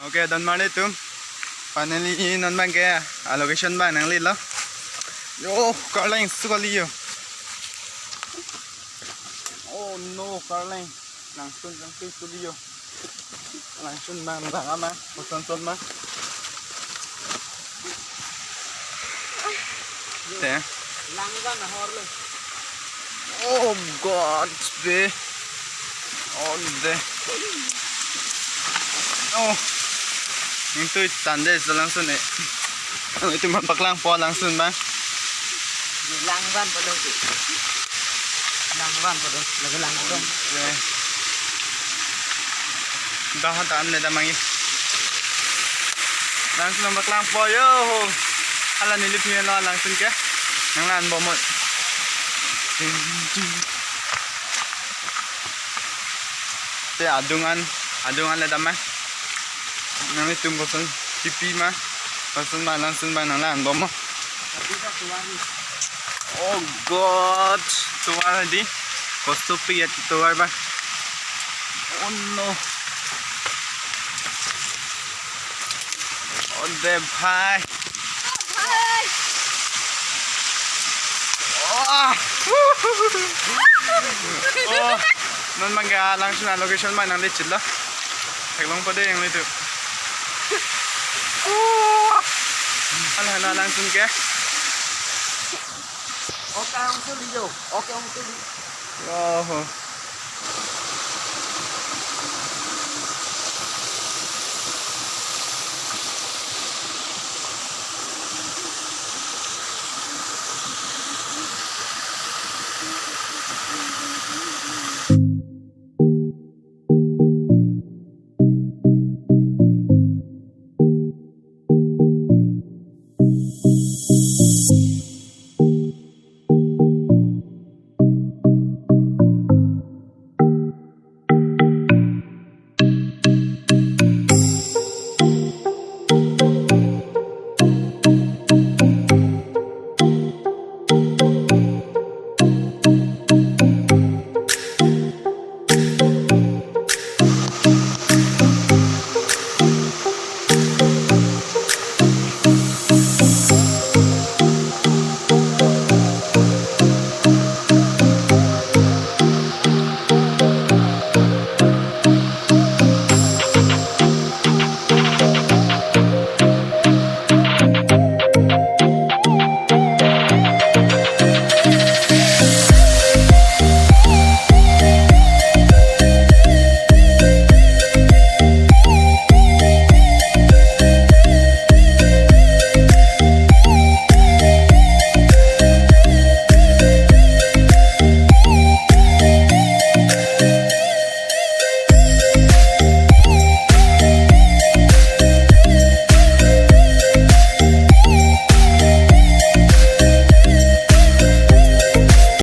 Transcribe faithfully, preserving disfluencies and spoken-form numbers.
Okay, don mari tum. Finally, non abang ke a location abang nanglelo. Yo, karleng su kali yo. Oh no, karleng. Langsun, langsun su kali yo. Langsun abang, abang ama, koson son ma. Te. Langvan ahorlo. Oh God, be. Oh, de. Oh. Ningtui tande so langsun e. Itum paklangpo langsun abang. Langvan pada tu. Langvan pada. Lagi langvan. Oke. Dah, dah, ne dah mangi. Langsun paklangpo yo. Hala neli pilo langsun ke. Nanglangbom. Te adung an, adung an le dam ma. Nanglitum koson, T P ma. Koson ma langsun abang nanglangbom. Oh God, tovar di. Kostopik ya tovar abang. Oh no. Oh de bhai. Oh. Oh. Non abang ke a langsun a location abang nanglechitlo. Theklongpo de nanglitum. Oh. Hala hala langsun ke. Okay, ang suliyo. Okay, ang suliyo. Oh.